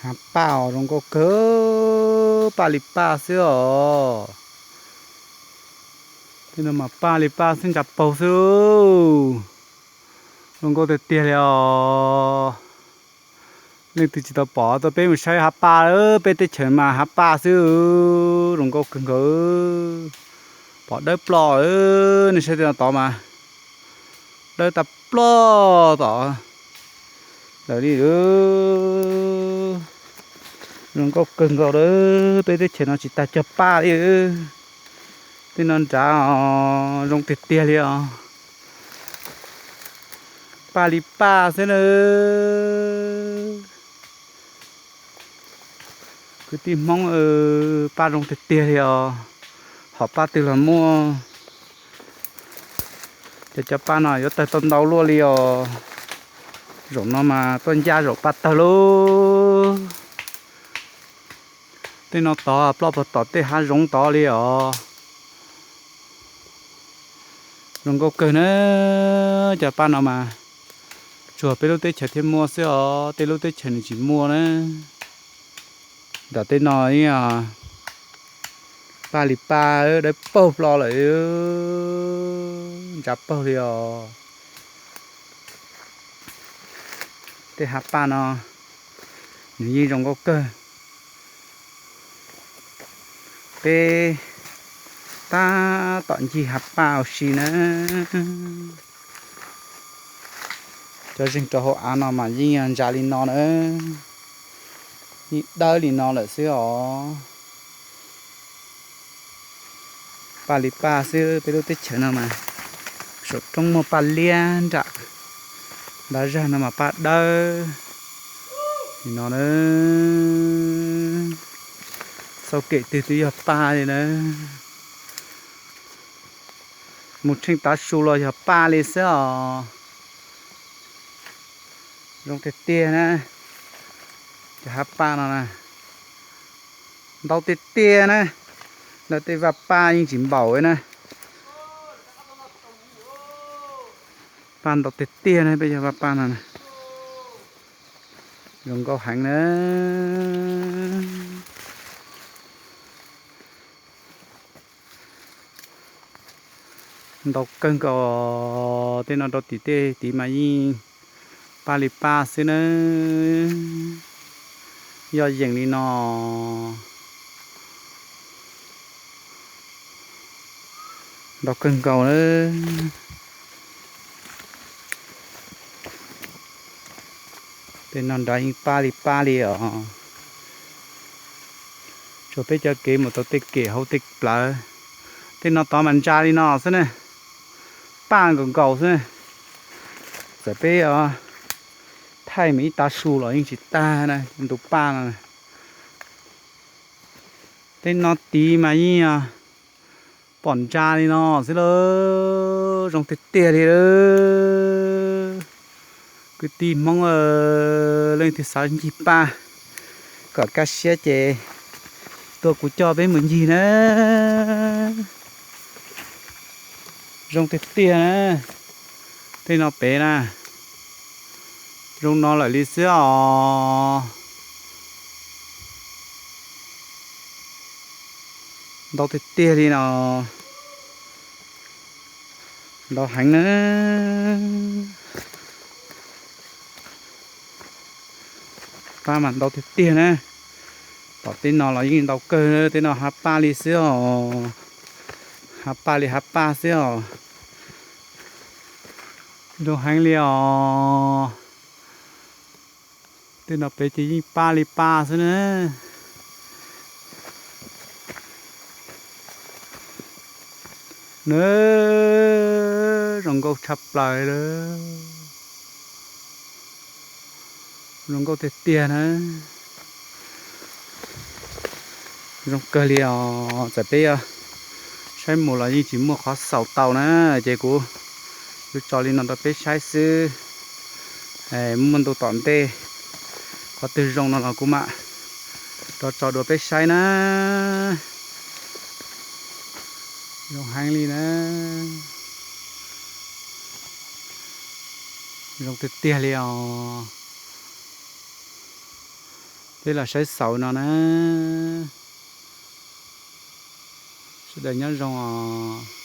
Hav paj os, zoo nkauj kawg, paj li paj xwb os. Tej no mas paj li paj xwb, ntsa paug xwb. Zoo nkauj tiag tiag li os. Leej twg tsis tau pom tuaj peb mus saib hav paj, peb teb chaws mas hav paj xwb, zoo nkauj kawg nkaus. Pom dawb ploj, nej saib tej no tod mas dawb tag ploj tom lawm li. Zoo nkauj kawg nkaus lawm, peb teb chaws no tsis tas cog paj li. Tej no nrad os, zoo tiag tiag li os. Paj li paj xwb na. Kwv tij Hmoob, paj zoo tiag tiag li os. Hom paj twg los muaj. Cov, cov paj no yuav tawg tau ntau luaj li os. Zaum no mas tuaj ncaj zaum paj tawg lauj. Tej no tod ploj puag tom tej hav zoov tod li os. Zoo nkauj kawg na, cov paj no mas tsuas peb lub teb chaws thiaj muaj xwb os, tej lub teb chaws nws tsis muaj na. Nram tej no paj li paj dawb paug ploj lawm, ntsa paug li os. Tej hav paj no nws yeej zoo nkauj kawg. Peb tab tom ncig hav paj ua si na. Cov zeeg rau hauv av no mas yeej ntsa li no na, yeej dawb li no lawm xwb os. Paj li paj xwb, peb lub teb chaws no mas saum roob muaj paj liab nram, nrad zag no mas paj dawb li no na. Xauj kem twg twb yog paj li na. Mus tsheej tav su los yog paj li xwb os. Zoo tiag tiag na. Cov hav paj no na, ntau tiag tiag na. Lawv tej vaj paj yeej tsis npaum li na. Paj ntau tiag tiag na, peb cov vaj paj no na. Zoo nkauj heev na. Ntau kawg nkaus. Tej no rau tim tej tid mas yeej paj li paj xwb na. Yog yeem li no. Ntau kawg nkaus na. Tej no nrad yeej paj li paj li os. Tsuas peb cov kev mus tau tej kem hauv tej plawv. Tej no tod mas ntsa li no xwb na. Paj nkaus nkaus xwb. Txawm peb thaij mus ib tav su los yeej tsis tag na, ntu paj no. Tej no tid mas yeej pom ntsa li no xwb lauj, zoo tiag tiag li. Kwv tij Hmoob, leej twg xav ncig paj kom kaj siab ces tuaj kuv coj peb mus ncig na. Zoo tiag tiag na. Tej no pem na, zoo no lawm li xwb os. Ntau tiag tiag li no. Ntau heev na. Paj mas ntau tiag tiag na. Tom tej no los yeej ntau kawg, tej no hav paj li xwb os. Hav paj li hav paj xwb os. Zoo heev li os. Tej no pem ces yeej paj li paj xwb na. Na, zoo nkauj tshaj plaws li. Zoo nkauj tiag tiag na. Zoo kawg li os. Txawm peb saib mus los yeej tsis muaj qhov xaus tau na, ces kuv yuav tso li no rau peb saib xwb. Muaj ntu tom ntej qhov twg zoo no los kuv mam rov tso dua peb saib na. Zoo heev li na. Zoo tiag tiag li os. Peb los saib xauv no na. Sawv daws nyob zoo os.